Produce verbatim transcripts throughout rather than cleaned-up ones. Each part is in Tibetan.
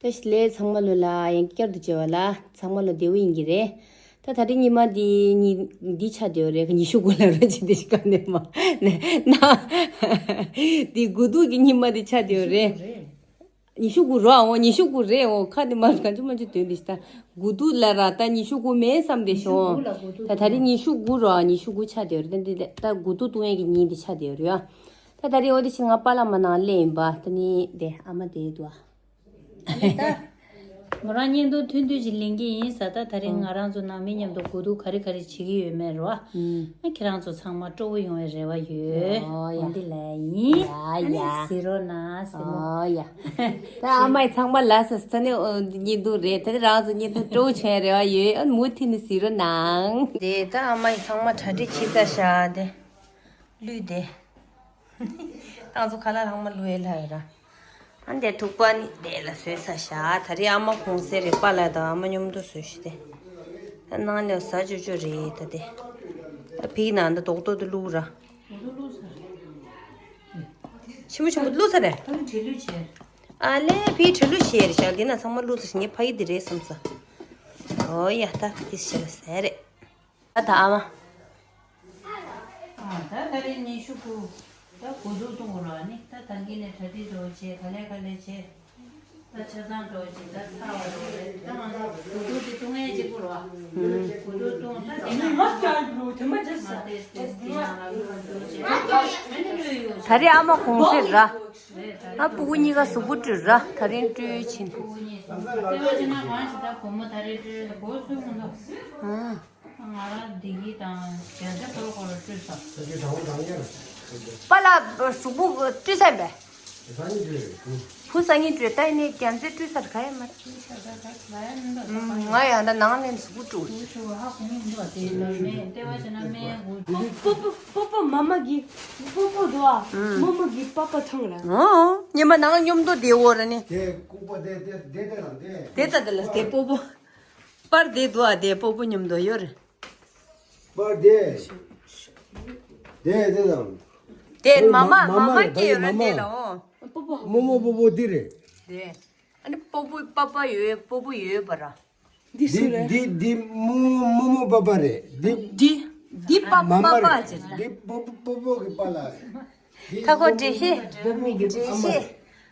ད་ལས་ཚང་མ་ལོ་ལ་ཡང་བསྐྱར་དུ་བྱས་པ་ལ་ཚང་མ་ལོ་བདེ་བོ་ཡིན་གྱི་རེད། ད་ད་རེས་ཉི་མ་འདི་ཉི་འདི་ཆགས་བསྡད་ཡོད་རེད། ཉི་ཤུ་དགུ་ལ་རོ་ཅི་འདི་ཞིག་ག་ནས་མ་ནས་ན། འདི་དགུ་ཐུག་གི་ཉི་མ་འདི་ཆགས་བསྡད་ཡོད་རེད། ཉི་ཤུ་དགུ་རོ་ཨོ་ཉི་ཤུ་དགུ་རེད་ཨོ། ཁ་འདི་མ་གང་ཅི་མ་ཅི་དོན་འདི་ཞིག་ད་དགུ་ཐུག་ལ་ར་ད་ཉི་ཤུ་དགུ་མེད་བསམ་བསྡད་ཤོག་ད་ད་རེས་ཉི་ཤུ་དགུ་རོ་ཨ་ཉི་ཤུ་དགུ་ཆགས་བསྡད་ཡོད་རེད། ད་འདི་ད་དགུ་ཐུག་བཏུང་ཡས་ཀྱི་ཉིན་འདི་ཆགས་བསྡད་ཡོད་རེད་ཨ། ད་ད་རེས་ཨོ་འདི་ཞིག་ང་པཱ་ལགས་མ་ནང་སླེབས་ཡིན་པ། ད་ནི་དེ་ཨ་མ་དེ་འདུག་ཨ། ད་མོ་རང་བརྙན་ཐུང་ཐུང་ཐུང་ཞིག་ལེན་གྱི་ཡིན་ཟེར། ད་ད་རེས་ང་རང་ཚོ་ནང་མི་མཉམ་དུ་དགུ་ཐུག་ག་རེ་ག་རེ་བྱེད་ཀྱི་ཡོད་མེད་རོ། ཨ་ཁྱེད་རང་ཚོ་ཚང་མ་སྤྲོ་བོ་ཡོང་བའི་རེ་བ་ཡོད། ཨོ་ཡ། འདི་ལས་ཡིན། ཡ་ཨ་ནི་ཡ། གཟིགས་རོགས་གནང་ཟེར་མོ། ཨོ་ཡ། ད་ཨ་མའི་ཚང་མ་ལ་ས་ས་ནི་བརྙན་ཐུང་རེད། ད་རང་ཚོ་བརྙན་ཐུང་སྤྲོ་བོ་བྱུང་བའི་རེ་བ་ཡོད། ཨ་མུ་མཐུད་ནས་གཟིགས་རོགས་གནང་། དེ་ད་ཨ་མའི་ཚང་མ་གྲ་སྒྲིག་བྱེད་ས་ཤག་དེ། གླུད་དེ། ཏང་ཚོ་ཁ་ལག་ལྷག་མ་བླུགས་ཡས་ལྷག་ཡོད་ར། ཨ་འདས་ཐུག་པ་ནི་དེ་ལ་བཟོས་ས་ཤག་ད་རེས་ཨ་མ་གུང་སེང་རེད། པཱ་ལགས་དང་ཨ་མ་མཉམ་དུ་བཟོས་ཤི་དེ། ད་ནང་ལ་ཟ་ཅོ་ཅོ་རེད་ད་དེ། ད་ཕིག་ནང་ད་རྡོག་རྡོག་ཏུ་བླུགས་ར། ཆེན་པོ་ཆེན་པོ་བླུགས་ས་རེད། ཨ་ལས་ཕིག་བྲི་བླུགས་བྱས་རེད་ཤག་འདི་ན་ཚང་མ་བླུགས་ས་ཤི་ངས་ཕ་ཡི་འདི་རེད་བསམ་ས། ཨོ་ཡ་ད་དེ་ཤི་ལ་ཟ་རེད། ད་ད་ཨ་མ། ཨ་ད་ད་རེས་ཉི་ཤུ་དགུ། ད་དགུ་ཐུག་གཏོང་དགོས་ར་ནི། ད་ད་གིན་ནས་གྲ་སྒྲིག་འགྲོ་བྱས་ག་ལེ་ག་ལེ་བྱས། ད་ཆ་ཚང་འགྲོ་བྱས་ད་ཚར་བ་རོ་རེད། ད་ང་ཚོ་དགུ་ཐུག་དེ་གཏོང་ཡས་གཅིག་པུ་རོ། དགུ་ཐུག་གཏོང་ད་དེ་ནས་ང་ལྟས་དེ་ནང་ལ་འགྲོ་བྱས་ད་ཨ་ནི་ལོས་ཡོད། ད་རེས་ཨ་མ་གུང་སེང་ར། ཨ་སྤུ་གུ་གཉིས་ཀ་གཟུགས་པོ་བཀྲུས་ར། ད་རིང་བཀྲུས་ཕྱིན། སྤུ་གུ་གཉིས་གཟུགས་པོ་ལྟེ་བ་བྱས་ན་གང་ཞིག་ད་སྒོར་མོ་ད་རེས་བཀྲུས་སྒོར་སུས་མི་འདུག་ང་རང་བདེ་སྐྱིད་དང་རྒྱལ་མཚན་ཁོ་རང་ཁོ་རང་བཀྲུས་སོང་། པཱ་ལགས་གཟུགས་པོ་བཀྲུས་ཚར་བས། བུ་སང་ཉིན་བཀྲུས་ད་ནི་རྒྱལ་མཚན་བཀྲུས་ཚར་ག་ཡ་མ་རེད། ང་ཡང་ད་ནང་ནས་གཟུགས་པོ་བཀྲུས། པོ་པོ་མ་མ་གི་པོ་པོ་འདུག་ཨ། མ་མ་གི་པ་པ་ཐང་ར། ཨོ། ཉི་མ་ནང་མཉམ་དུ་བསྡད་འོ་ར་ནི། དེ་ལྐུགས་པ་དེ་དེ་དེ་དེ་ལ་དེ། དེ་ད་དེ་ལ་དེ་པོ་པོ། པར་དེ་འདུག་ཨ། དེ་པོ་པོ་མཉམ་དུ་ཡོད་རེད། པར་དེ། དེ་དེ་དང་། དེ་མ་མ་མ་མ་སྐྱེས་ཡོད་རེད་དེ་ལ་ཨོ། མོ་མོ་པོ་པོ་འདི་རེད། དེ། ཨ་ནི་པོ་པོ་པ་པ་ཡོད་པོ་པོ་ཡོད་པ་ར། འདི་སུ་རེད། འདི་འདི་མོ་མོ་མོ་པ་པ་རེད། འདི་འདི་འདི་པ་པ་པ་རེད། འདི་པོ་པོ་པོ་པོ་གི་པ་ལ་རེད། ད་ཁོ་འགྲེལ་བཤད། འགྲེལ་བཤད།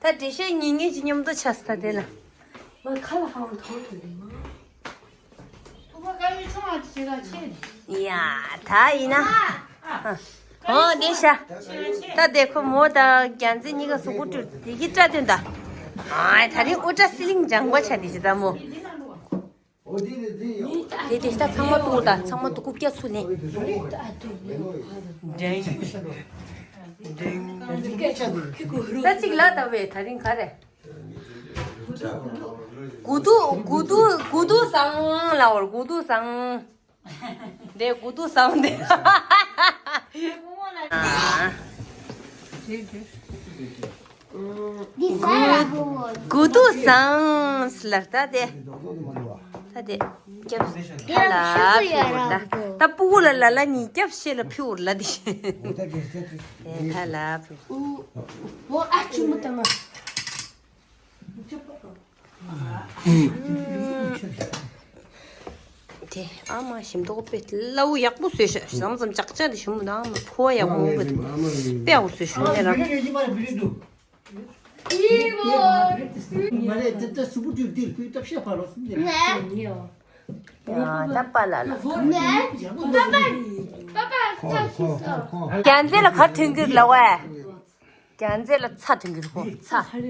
ད་འགྲེལ་བཤད་ཉིན་ངེས་ཀྱི་མཉམ་དུ་ཆགས་ས་དེ་ལ། ང་ཁ་ལ་ཧང་ཐོང་ཐོང་རེད་མ། ཐུག་པ་དཀར་ཡོལ་ཆུང་བ་དེ་ལ་ཆེ། ཡ་ད་ཡིན་ན། ཨོ་དེ་ཤ། ད་དེ་ཁོ་མོ་དང་རྒྱལ་མཚན་གཉིས་ཀ་གཟུགས་པོ་བཀྲུས་དེ་གི་སྐྲ་ཐོན་ད། ཨ་ད་རིང་དབུ་སྐྲ་སི་ལིང་ལྗང་པ་ཆགས་དེ་ཤ་ད་མོ། དེ་དེ་ད་ཚང་མ་ཏུ་ད་ཚང་མ་ཏུ་རྐུབ་བཀྱག་ཚུགས་ནས། འགྲེང་འགྲེང་། ད་གཅིག་ལ་ད་བས་ད་རིང་ག་རེ། དགུ་ཐུག་དགུ་ཐུག་དགུ་ཐུག་བཟང་ལ་བར་དགུ་ཐུག་བཟང་། དེ་དགུ་ཐུག་བཟང་དེ། འདི་ཟ་ཡ་ལ་ཕུ་བོ། དགུ་ཐུག་བཟང་ལ་ད་དེ། ད་དེ། སྐྱབས་ཐ་ལ་ཕུ་བོ་ད། ད་སྤུ་གུ་ལ་ལ་ལ་གཉིས་སྐྱབས་ཤེས་ལ་ཕུ་བོ་ལ་དེ། དེ་ཐ་ལ་ཕུ་བོ། དེ་ཨ་མ་ཞིམ་མདོག་དཔེ་སླ་བོ་ཡག་པོ་བཟོས་ཤག་ཟམ་ཟམ་ཅག་ཅག་དེ་ཞིམ་པོ་དང་ཨ་མ་ཁོ་ཡག་པོ་དཔེ་དཔེ་ཡག་པོ་བཟོས་ཤག་ངས་རང་། མ་རེད་དེ་ལྟ་གཟུགས་པོ་བཀྲུས་དེ་ཁོའི་སྟབས་ཤེས་ཕར་ལོག་སོང་དེ་རེད། ད་པཱ་ལགས་ལ། རྒྱལ་མཚན་ལ་ག་རེ་ཐོན་གྱི་རེད་ལབ་པས། རྒྱལ་མཚན་ལ་ཚྭ་ཐོན་གྱི་རེད་ཁོ་ཚྭ།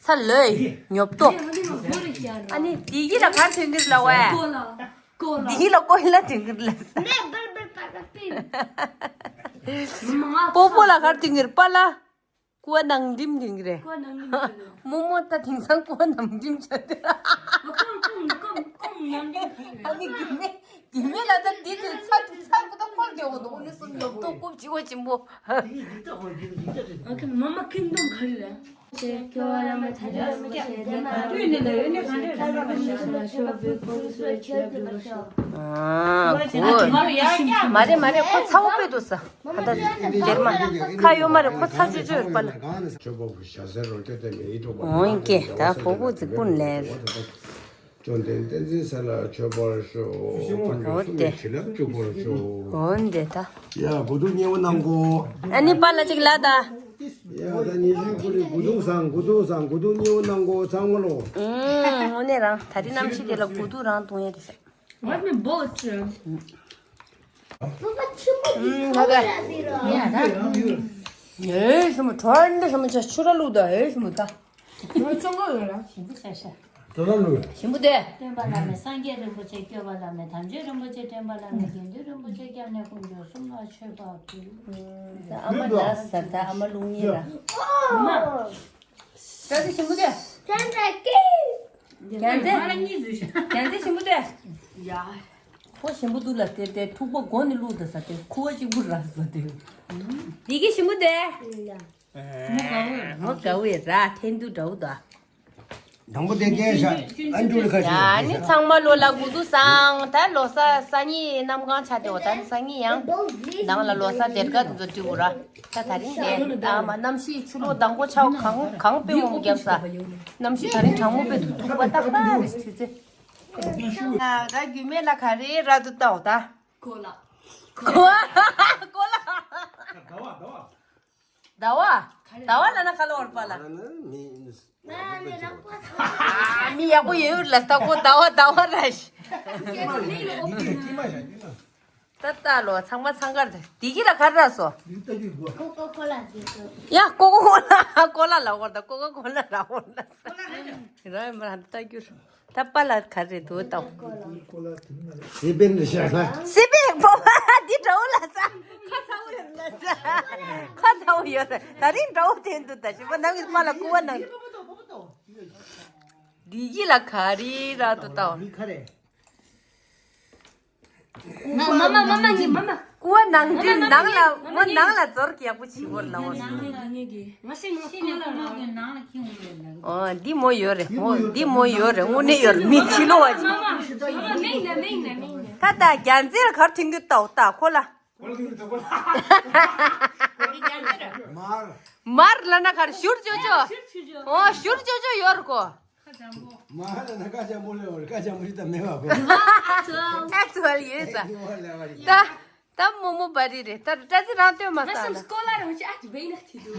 ཚྭ་ལོས་ཉོབ་ཏོ། ཨ་ནི་དེ་གི་ལ་ག་རེ་ཐོན་གྱི་རེད་ལབ་པས། དེ་གི་ལ་ཀོ་ལ་ཐོན་གྱི་རེད་ལབ། པོ་པོ་ལ་ག་རེ་ཐོན་གྱི་རེད་པཱ་ལགས། ཀོ་ནང་འགྲིམ་ཐོན་གྱི་རེད། ཀོ་ནང་འགྲིམ་ཐོན་གྱི་རེད། མོ་མོ་ད་དེང་སང་ཀོ་ནང་འགྲིམ་བྱ་དེ་ར། ཀོ་ཀོ་ཀོ་ནང་འགྲིམ་ཐོན་གྱི་རེད། ཨ་ནི་རྒྱུ་མེད་རྒྱུ་མེད་ལ་ད་དེ་དུས་ཚ་དུས་ཚ་ཀོ་ད་ཀོ་རྒྱག་གོ་འདུག་ཨ་ནི་སུ་ཉོབ་ཏོ་ཀོ་བྱི་བ་ཆེན་པོ། ཨ་ཁེ་མ་མ་ཁེ་འདོན་ག་རེ་རེད། ཨ་གོ། མ་རེད་མ་རེད། ཁོ་ཚ་བོ་དཔེ་འདུག་ས། ད་ལྟ་སྡེར་མ་ཁ་ཡོད་མ་རེད། ཁོ་ཚ་ཅོ་ཅོ་ཡོད་པ་ལ། འོན་ཀྱེ་ད་ཕོ་བོ་ཙི་ཀུན་ལེར། བཅོམ་ལྡན་བསྟན་འཛིན་ས་ལ་མཆོད་པར་ཤོག། འོ་དེ། བྱིན་རླབས་འཇུག་པར་ཤོག། འོ་དེ་ད། ཡ་དགུ་ཐུག་མཉེས་པོ་གནང་གོ། ཨ་ནི་པཱ་ལགས་ཅིག་ལ་ད། ཡ་ད་ཉི་ཤུའི་ཀུ་རེ་དགུ་ཐུག་བཟང་། དགུ་ཐུག་བཟང་། དགུ་ཐུག་མཉེས་པོ་གནང་གོ་ཚང་མ་ལོ། ཨུམ་དངོས་གནས་རང་ད་རིང་གནམ་གཤིས་དེ་ལ་དགུ་ཐུག་རང་གཏོང་ཡ་རེད་ཤག། What me boat? ཨེ་སུ་མོ་ཁྲོ་འདི་སུ་མོ་ཆ་ཆུ་ར་ལུག་ད། ཨེ་སུ་མོ་ད། ཁྱོད་ཚོང་ག་ཡོད་ར། ཞིམ་པོ་ཆ་ཤ། ཁྱོད་ར་ལུག་ཞིམ་པོ་དེ། སྟོན་པ་བླ་མེད་སངས་རྒྱས་རིན་པོ་ཆེ། སྐྱོབ་པ་བླ་མེད་དམ་ཆོས་རིན་པོ་ཆེ། འདྲེན་པ་བླ་མེད་དགེ་འདུན་རིན་པོ་ཆེ། སྐྱབས་གནས་དཀོན་མཆོག་གསུམ་ལ་མཆོད་པ་ཕུལ། ཨ་མ་ད་ས་ད་ཨ་མ་ལུག་ཉེ་ར། མ། ད་ཚེ་ཞིམ་པོ་དེ། ད་ཚེ། རྒྱལ་མཚན། རྒྱལ་མཚན་ཞིམ་པོ་དེ། ཡ། ཁོ་ཞིམ་པོ་འདུག་ལ་དེ་དེ་ཐུག་པ་མགོ་ནས་བླུགས་དང་ས་དེ་ཁུ་བ་གཅིག་པུ་ར་ས་དེ། འདི་གི་ཞིམ་པོ་དེ། མོ་དགའ་བོ་ར་ཐེན་དུ་འདྲ་བོ་ད། དང་པོ་དེ་རྒྱལ་ཤ་ཨ་འཇུ་ལི་ཁ་ཡ་ཤ་ནི་ཚང་མ་ལོ་ལ་དགུ་ཐུག་བཟང་། ད་ལོ་གསར་སང་ཉིན་གནམ་གང་ཆ་དེ་འོ་ད་སང་ཉིན་ཡང་ནང་ལ་ལོ་གསར་སྡེར་ཁ་དེ་ཚོ་བྲིས་འོ་ར། ད་ད་རིང་དེ་ཨ་མ་གནམ་གཤིས་ཆུ་ལོག་དང་པོ་ཆགས་གང་གང་དཔེ་འོང་རྒྱབ་ས། གནམ་གཤིས་ད་རིང་གྲང་མོ་དཔེ་ཐུག་ཐུག་པ་ཏག་ཏག་རེད་ཚེ་ཚེ། ད་རྒྱུས་མེད་ལ་ག་རེ་ར་དུ་ལྟ་འོ་ད། ཀོ་ལ། ཀོ་ལ། ཀོ་ལ། ཟླ་བ། ཟླ་བ། ཟླ་བ་ལ་ན་ཁ་ལོ་བར་པ་ལ། མི་ཡག་པོ་ཡོད་ལ་ད་ཀོ་ཟླ་བ་ཟླ་བ་ར་ཤི། ད་ལྟ་ལོ་ཚང་མ་ཚང་ཀར་དེ་གི་ལ་གར་ར་སོ། ཀོ་ཀོ་ཀོ་ལ་ཟེར་གོ། ཡ་ཀོ་ཀོ་ཀོ་ལ་ཀོ་ལ་ལ་བར་ད་ཀོ་ཀོ་ཀོ་ལ་ལ་བར་ད། ར་མ་ར་ད་རྒྱུ། ད་པཱ་ལགས་ག་རེ་འདུག་ད། སི་པན་རེད་ཤག་ན། སི་པན་པོ་འདི་འདྲ་བོ་ལ་ས། ཁ་ཚ་བོ་ཡོད་ལ་ས། ཁ་ཚ་བོ་ཡོད་ས། ད་རིང་འདྲ་བོ་དེ་འདུག་ད་ཞིམ་པོ་ནང་གི་པཱ་ལགས་སྐུ་བ་ནང་། འདི་གི་ལ་ག་རེ་ར་འདུག་ད། མི་ཁ་རེད། ང་མ་མ་མ་མ་ངའི་མ་མ། ཀུ་བ་ནང་དུ་ནང་ལ་ངོ་ནང་ལ་ཛོར་གྱི་ཡག་པོ་བྱེད་དགོས་ལ་འོ། ང་ང་ང་ང་ང་ང་ཤི་ང་ཀོ་ལ་ར། ཨོ་འདི་མོ་ཡོད་རེད། འོ་འདི་མོ་ཡོད་རེད། དངོས་གནས་ཡོད་རེད། མི་ཕྱི་ལོགས་བ་ཅིག་མ་མ་མ་མ་མེད་ན་མེད་ན་མེད་ན། ད་ད་རྒྱལ་མཚན་ལ་གར་ཐོན་གྱི་ལྟ་འོ་ད་ཁོ་ལ། མར། མར་ལ་ན་གར་ཤུར་ཅོ་ཅོ། ཨོ་ཤུར་ཅོ་ཅོ་ཡོད་རེད་ཁོ། མ་ཧ་ལ་ན་ཀ་ཅམ་པོ་ལེ་འོ་ཀ་ཅམ་པོ་ཞིག་ད་མེད་བ་གོ། ཨེག་ཅུ་ཨལ་ཡོད་ས། ད་ད་མོ་མོ་བ་རི་རེད། ད་ཏྲ་ཙི་རང་སྟོན་མ་ས་ན། སྐོ་ལ་རང་ཅི་ཨ་ཅི་བེ་ནག་ཅི་འདུག་ད་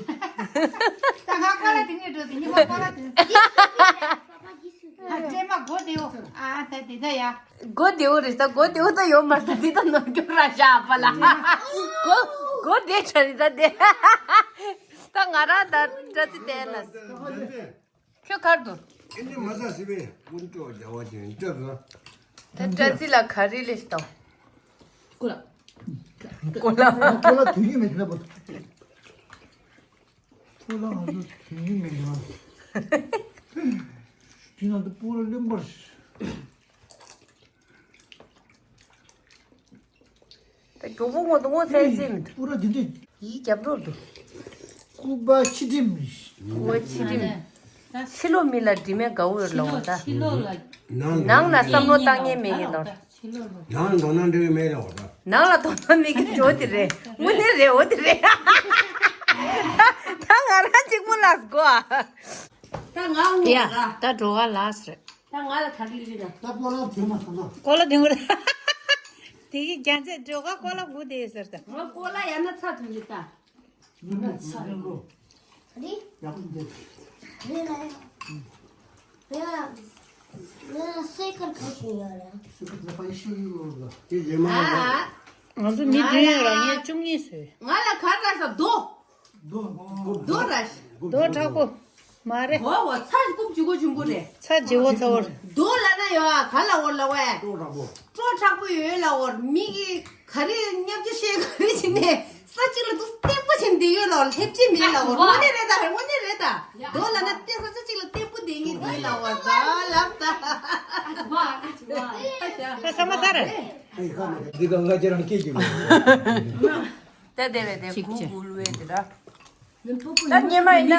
ང་ཀོ་ལ་དེ་ངས་འགྲོ་དེ་ཉི་མ་ཀོ་ལ་དེ། ཨ་ཏྲེ་མ་གོ་དེའོ། ཨ་ད་དེ་ད་ཡ། གོ་དེའོ་རེད་ས། གོ་དེའོ་ད་ཡོད་མ་ས། འདི་ད་ནོར་རྒྱུ་ར་ཤ་པ་ལ། གོ་གོ་དེ་ཆ་རི་ད་དེ། ད་ང་རང་ད་ཏྲ་ཙི་བསྟན་ལ། ཁྱོད་གར་འདུག་ཨེ་འདྲ་མ་ཟ་སི་བས་ཀུན་སྤྲོ་རྒྱ་བ་ཅན་སྤྲོ་ག་ད་ཏྲ་ཙི་ལ་ག་རེ་ལས་ཤི་དང་། ཀོ་ལ། ཀོ་ལ། ཀོ་ལ་དུས་ཡུན་མེད་ན་པོ། ཀོ་ལ་ང་ཚོ་དུས་ཡུན་མེད་ན། དུས་ན་དུ་པོ་ལ་ལོན་པར། ད་གྲོགས་པོ་ངོ་དུ་ངོ་ཚད་ཚད་མི་འདུག་པུ་ར་འདི་འདྲས། ཡིད་རྒྱབ་རོགས་འདུག་སྐུ་པ་ཕྱི་འགྲིམ། སྐུ་པ་ཕྱི་འགྲིམ། ཕྱི་ལོགས་མི་ལ་དྲི་མས་དགའ་བོ་ཡོད་ལ་འོ་ད། ནང་ལ་བསམ་བློ་བཏང་མཁན་མེད་ཀྱི་ལོ། ནང་ལ་དོ་སྣང་འདྲ་མེད་ལ་འོ་ད། ནང་ལ་དོ་སྣང་མེད་ཀྱི་འོ་དེ་རེད། དངོས་གནས་རེད་འོ་དེ་རེད། ད་ང་རང་གཅིག་པུ་ལ་དགོས་ཨ། ད་ང་ངོ་ཡ་ར། ད་འགྲོ་ག་ལགས་རེད། ད་ང་ལ་ག་རེ་ལུས་ན། ད་ཀོ་ལ་དེ་མ་ཐོན་ན། ཀོ་ལ་དེ་མ་རེད། དེ་གི་རྒྱ་མཚན་འགྲོ་ག་ཀོ་ལ་དགུ་དེ་ཟེར་ད། ང་ཀོ་ལ་ཡ་ན་ཚ་ཐུང་གི་ད། ཡ་ན་ཚ་རིང་པོ། རེད། ཡག་པོ་འདུག་རེད་ལ་ཡ། ཡ། ཡ་སེ་ཁར་ག་ཞིག་ཡོད་རེད། སེ་ཁར་ད་པ་ཡི་ཤི་ཡོད་ལ། དེ་རྗེས་མ་ཡ། ང་ཚོ་མི་བདུན་ཡོད་ར་ངས་བཅུ་གཉིས་བཟོས། ང་ལ་ག་རེ་ཟ་རྡོ། རྡོ་ར། རྡོ་དྲག་པོ། མ་རེད། འོ་འོ་ཚ་རྐུབ་ལྗིད་ཁོག་ཆེན་པོ་རེད། ཚ་ལྗིད་ཁོག་ཚ་བོ་རེད། རྡོ་ལ་ན་ཡོད་ཨ་ག་ལ་འོ་ལ་བས། སྤྲོ་དྲག་པོ། སྤྲོ་དྲག་པོ་ཡོད་ལ་འོ་མི་གི་ག་རེ་བརྙས་བཅོས་བཤད་ག་རེ་བྱེད་ནས་ས་གཅིག་ལ་འདུག་བརྟན་པོ་བྱེད་འདི་ཡོད་ལ་འོ་ལྷེབ་ཅི་མེད་ལ་འོ་དངོས་གནས་རེད་ད་རེད་དངོས་གནས་རེད་ད། རྡོ་ལ་ན་བལྟས་ས་ས་གཅིག་ལ་བརྟན་པོ་བསྡད་ངེས་འདི་ལ་འོ་ད་ལབ་ད། ད་ས་མ་ས་རེད། འདི་ག་ང་ཁྱེད་རང་སྐད་ཀྱི་མེད། ད་དེ་བས་དེ་གུ་གུ་ལུ་བས་དེ་ད། ད་སྙེ་མ་ཡིན་ན།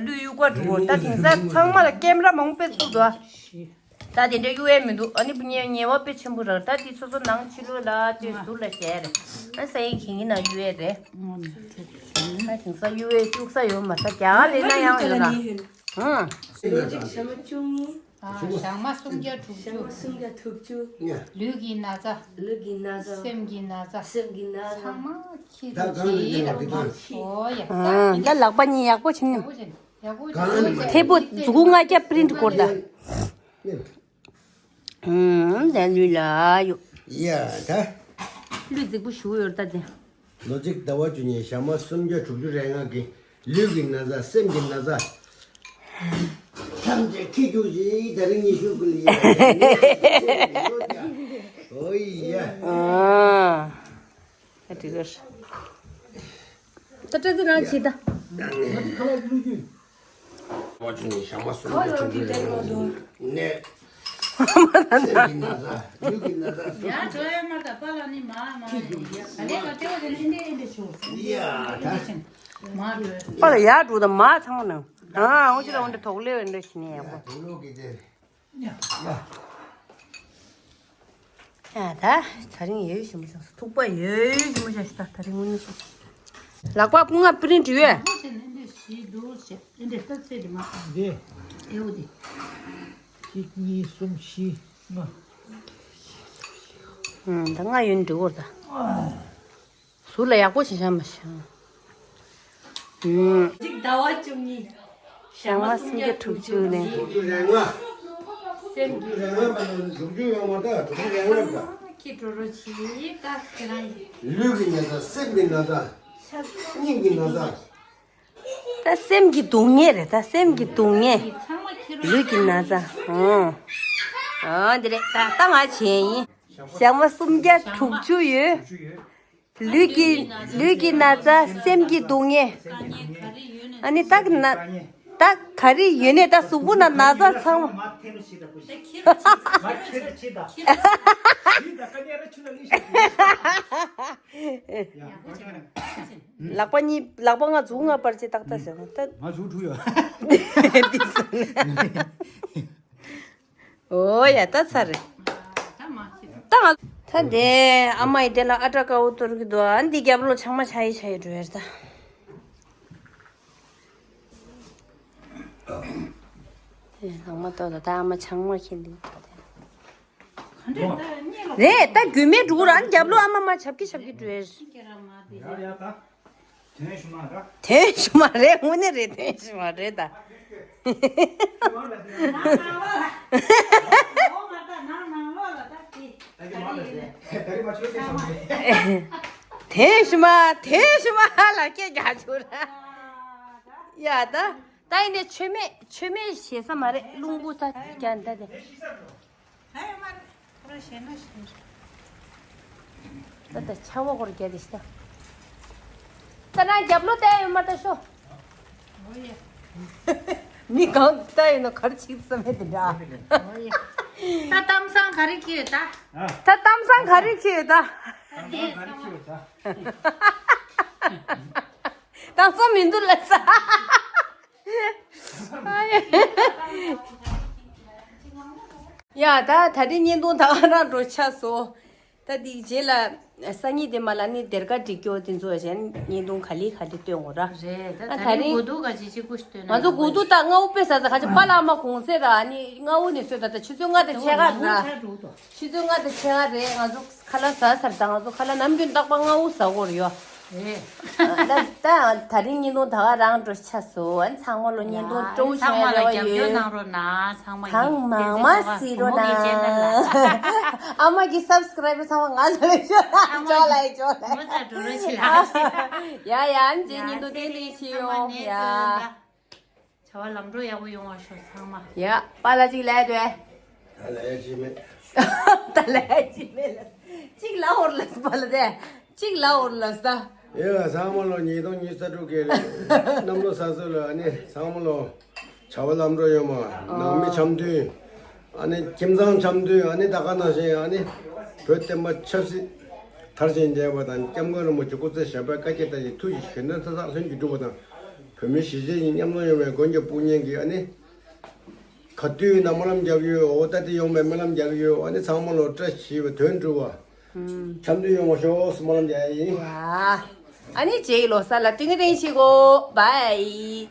ལུས་གཡུག་པ་འགྲོ། ད་དེང་སང་ཚང་མ་ལ་ཀེམ་ར་མང་པོ་བཙུགས་འདུག་ད་དེ་འདྲ་གཡུག་ཡས་མི་འདུག་ཨ་ནི་ཉེ་ཉེ་བ་དཔེ་ཆེན་པོ་རེད། ད་དེ་སོ་སོ་ནང་ཕྱི་ལོགས་ལ་དེ་ཟུར་ལ་བཞག་རེད། ཨ་ས་ཡི་གིན་གིན་ན་གཡུག་ཡས་རེད། ད་དེང་སང་གཡུག་ཡས་གཡུག་ས་ཡོད་མ་རེད། རྒྱ་གར་ལ་ཡིན་ན་ཡང་ཡོད་ར། ཨང་། ལོ་གཅིག་ཞག་མ་བཅུ་གཉིས། ཨ། ཞག་མ་སུམ་བརྒྱ་དྲུག་ཞག་ཅུ། མ་སུམ་བརྒྱ་དྲུག་ཅུ། ལུས་ཀྱི་ན་ཚ། ལུས་ཀྱི་ན་ཚ། སེམས་ཀྱི་ན་ཚ། སེམས་ཀྱི་ན་ཚ། ཚང་མ་ཁྱི་ད་རུ་གང་ལ་ཁྱི་ཡིན་ལ་ཡག་པོ་ཡིན། ཨོ་ཡ། ད་ཨ་ད་ལག་པ་གཉིས་ཡག་པོ་བྱིན་ནས། ཡག་པོ་ཡིན། ཡག་པོ་ཡིན། གང་ལ་ཡག་པོ་ཐེ་པོ་མཛུ་གུ་ལྔ་བརྒྱ་པི་རིན་ཊི་སྐོར་ད། ཨུམ། ད་ལུས་ལ་ཡོད། ཡ་ད། ལུས་རྫིག་པོ་ཞུ་ཡོད་ད་དེ། ལོ་གཅིག་ཟླ་བ་བཅུ་གཉིས། ཞག་མ་སུམ་བརྒྱ་དྲུག་ཅུ་རེ་ལྔ་གི། ལུས་ཀྱི་ན་ཚ། སེམས་ཀྱི་ན་ཚ། ཐམས་ཅད་ཁྱི་རྒྱུག་ཅིག་ད་རིང་ཉི་ཤུ་ཀུན་ལ་ཡ། ཨོ་ཡ། ཨ། ད་འགྲིག་གི་རེད། ད་སྤྲད་ཚེ་རང་བྱེད་ད། ཁ་ལག་བླུག་རྒྱུ། བ་ཆུ་ནི་ཞག་མ་སུམ་བརྒྱ་དྲུག་ཅུ་རེ་ལྔ་གི། ནད། སེམས་ཀྱི་ན་ཚ། ལུས་ཀྱི་ན་ཚ། ཡ་གྲོ་ཡ་མ་ད་པ་ལ་ནི་མ་མ་ཡ་ག་ལེ་ག་ཏེ་བ་དེ་ནི་ཨིན་དེ་ཨིན་དེ་ཤོ། ཡ་ད། མ་གྲོ། པ་ལ་ཡ་འགྲོ་ད་མ་ཚང་མ་ནང་། ཨ་འོ་ཅི་ལ་འོ་འདྲ་དོག་ལེ་འོ་འདྲ་ཞིག་ནི་ཡག་པོ། དོག་ལེ་གི་དེ། ཡ། ཡ་ད་དེ་རིང་ཡོད་ཞིམ་པོ་བྱུང་། ཐུག་པ་ཡོད་ཞིམ་པོ་བྱུང་། ད་དེ་རིང་དངོས་གནས་ཤོག་ལག་པ་སྐུ་ལྔ་པི་རིན་ཊི་ཡོད། འདི། གཅིག་གཉིས་གསུམ་བཞི་ལྔ། ཨང་། ད་ལྔ་ཡོད་འགྲིག་གོ་ད། ཟུར་ལ་ཡག་པོ་ཞིག་བཞག་མ་བཞག་ཨང་། གཅིག་ཟླ་བ་བཅུ་གཉིས། ཞག་མ་སུམ་བརྒྱ་དྲུག་ཅུ་ནས། དྲུག་ཅུ་རེ་ལྔ། སེམས་ཀྱི། དྲུག་ཅུ་རེ་ལྔ་མ་གཏོགས་དྲུག་ཅུ་ཡོད་མ་རེད། དྲུག་ཅུ་རེ་ལྔ་རེད། ཁྱི་འགྲོ་རོགས་བྱེད་ད་ཁྱེད་རང་ཡིན། ལུས་ཀྱི་ན་ཚ། སེམས་ཀྱི་ན་ཚ། སྙིང་གི་ན་ཚ། ད་སེམས་ཀྱི་སྡུག་བསྔལ་རེད། ད་སེམས་ཀྱི་སྡུག་བསྔལ། ལུས་ཀྱི་ན་ཚ། ཨང་། ཨང་། འདི་རེད། ད་ད་ང་བྱས་ཡིན། ཞག་མ་སུམ་བརྒྱ་དྲུག་ཅུ་ཡོད། ལུས་ཀྱི། ལུས་ཀྱི་ན་ཚ། སེམས་ཀྱི་སྡུག་བསྔལ། ཨ་ནི་ད་ན། ད་ག་རེ་ཡོད་ནས་ད་གཟུགས་པོ་ན་ན་ཚ་ཚང་མ། ལག་པ་གཉིས། ལག་པ་ལྔ་མཛུབ་ལྔ་བར་ཆད་ཏག་ཏག་ཟེར་ན་ད། ང་མཛུབ་འཁྲུ་ཡོད། འདི་ཟེར་ན། ཨོ་ཡ་ད་ཚར་རེད། ད་ང་། ད་དེ་ཨ་མ་ཡི་དེ་ལ་ཨ་ཏྲ་དཀར་པོ་གཏོར་གི་འདུག་ཨ་འདི་རྒྱབ་ལོགས་ཆང་མ་ཆ་ཡི་ཆ་ཡི་འགྲོ་ཡར་ད། ཨེ་ལག་མ་གཏོར་ད། ད་ཨ་མ་ཆང་མ་ཁྱེར་འདུག་ད་དེ། རེད། ད་རྒྱུས་མེད་འགྲོ་ར། ཨ་ནི་རྒྱབ་ལོགས་ཨ་མ་མ་ཆབ་ཀི་ཆབ་ཀི་འགྲོ་ཡར། ཡ་ཡ་ད། དོན་ཞུ་མ་ར། དོན་ཞུ་མ་རེད། དངོས་གནས་རེད། དོན་ཞུ་མ་རེད་ད། དོན་ཞུ་མ། དོན་ཞུ་མ་ལ་སྐད་རྒྱག་ཆོག་ར། ཡ་ད། ད་ཡིན་ནས་མཆོད་མེ། མཆོད་མེ་ཞེ་ས་མ་རེད། རླུང་བུ་ད་རྒྱག་འདྲ་དེ། ད་ལྟ་ཆར་པ་སྐོར་རྒྱག་དེ་ཤི་ད། ད་ནང་རྒྱབ་ལོགས་བལྟས་ཡོད་མ་ད་ཤོ། མི་གང་ལྟ་ཡོད་ན་གར་ཆིག་བསམ་མེད་དེ་འདྲ། ད་གཏམ་བཟང་ག་རེ་ཁྱེར་ད། ད་གཏམ་བཟང་ག་རེ་ཁྱེར་ད། ད་བཟང་མི་འདུག་ལ་ས། ཡ་ད་ད་རེས་བརྙན་ཐུང་ད་ག་རང་འགྲོ་ཆགས་སོང་། ད་དེའི་རྗེས་ལ་སང་ཉིན་དེ་མ་ལ་ནི་སྡེར་ཁ་སྒྲིག་སྐྱོར་དེ་ཚོ་གཞན་བརྙན་ཐུང་ག་ལེ་ག་ལེ་སྟོན་དགོས་ར། རེད། ད་ད་ད་ད་རིང་རིང་གོ་ཐུག་ག་ཅི་ཅི་ཀུ་ཤི་སྟོན་ན། ང་ཚོ་གོ་ཐུག་ད་སྔ་བོ་དཔེ་ཟ་ཟ་ག་ཅི་པ་ལགས་མ་གུང་སེང་ར། ཨ་ནི་སྔ་བོ་ནས་སོས་ད། ད་ཆུ་ཚོད་ལྔ་དང་ཕྱེད་ཀ་ར། ཆུ་ཚོད་ལྔ་དང་ཕྱེད་ཀ་རེད། ང་ཚོ་ཁ་ལག་ཟ་ཚར། ད་ང་ཚོ་ཁ་ལག་ནམ་རྒྱུན་རྟག་པ་སྔ་བོ་ཟ་དགོས་རེད་ཡོ། རེད། ད་ད་ད་རིང་བརྙན་ཐུང་ད་ག་རང་འགྲོ་ཆགས་སོང་། ཨ་ནི་ཚང་མ་ལོ་བརྙན་ཐུང་སྤྲོ་བོ་བྱུང་ཡ་རེ་བ་ཡོད། ཚང་མ་ལ་རྒྱབ་སྐྱོར་གནང་རོགས་གནང་། ཚང་མ་ཚང་མ་གསན་རོགས་གནང་། ཨ་མ་གི་སབ་སི་ཀ་རའི་བར་ཚང་མ་ང་ཚོ་ལ་ཤོད། ཅོག་ལ་ཅོག་ལ། ཡ་ཡ། ཨ་ནི་རྗེས་བརྙན་ཐུང་དེ་ནས་ཤེས་ཡོང་ཡ། བྱ་བ་ལམ་འགྲོ་ཡག་པོ་ཡོང་བ་ཤོག་ཚང་མ། ཡ། པཱ་ལགས་གཅིག་ལབ་དོ། ད་ལབ་ཡ་ཅི་མེད། ད་ལབ་ཡ་ཅི་མེད་ལ། གཅིག་ལབ་འོར་ལ་པཱ་ལགས་དེ། གཅིག་ལབ་འོར་ལ་ད། ཡ་ཚང་མ་ལོ་ཉིས་སྟོང་ཉི་ཤུ་རྩ་དྲུག་གི་གནམ་ལོ་གསར་ཚེས་ལ་ཨ་ནི་ཚང་མ་ལོ་བྱ་བ་ལམ་འགྲོ་ཡོང་བ། ནང་མི་འཆམ་མཐུན། ཨ་ནི་ཁྱིམ་ཚང་འཆམ་མཐུན། ཨ་ནི་ད་ག་ནང་བཞིན་ཨ་ནི་བོད་བསྟན་པ་ཆབ་སྲིད། མཐར་ཕྱིན་འདྲེན་པ་དང་། སྐྱབས་མགོན་རིན་པོ་ཆེ་སྐུ་ཚེ་ཞབས་པད་བསྐལ་བརྒྱར་བརྟན་ཅིང་། ཐུགས་ཀྱི་བཞེད་དོན་མཐའ་དག་ལྷུན་གྱིས་གྲུབ་པ་དང་། བོད་མི་གཞིས་བྱེས་གཉིས་མཉམ་འཛོམས་ཡོང་བའི་མགོན་གྱི་དཔུང་གཉེན་གྱིས་ཨ་ནི། ག་དུས་ན་སྨོན་ལམ་རྒྱབ་ཡོད། འོ་ད་དེ་ཡོང་བའི་སྨོན་ལམ་རྒྱག་ཡོད། ཨ་ནི་ཚང་མ་ལོ་བཀྲ་ཤིས་པའི་དོན་འགྲུབ་པ། འཆམ་མཐུན་ཡོང་བ་ཤོག་སྨོན་ལམ་རྒྱག་ཡ་ཡིན། ཡ། ཨ་ནི་རྗེས་ཀྱི་ལོ་གསར་ལ་ཏིང་ངེ་འཛིན་ཞིག་གོ། བཱའི།